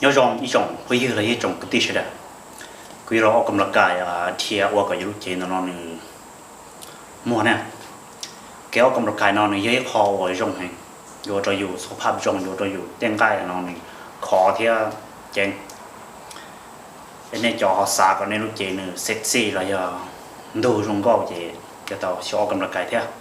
Nyob zoo ib tsoom phooj ywg los yog ib tsoom kwv tij sawv daws. Kuv yuav los ua kam la kais dhia ua kom yus lub cev ntawm no nws muag na. Kev ua kam la kais no nws yog ib qho uas zoo heev, yuav ua rau yus xov phaj zoo, yuav ua rau yus tej nqaij no nws khov thiab ceev. Es nej cov ho xav kom nej lub cev nws sexy los yog ntug zoo nkauj ces yuav tau xyaum ua kam la kais thiab.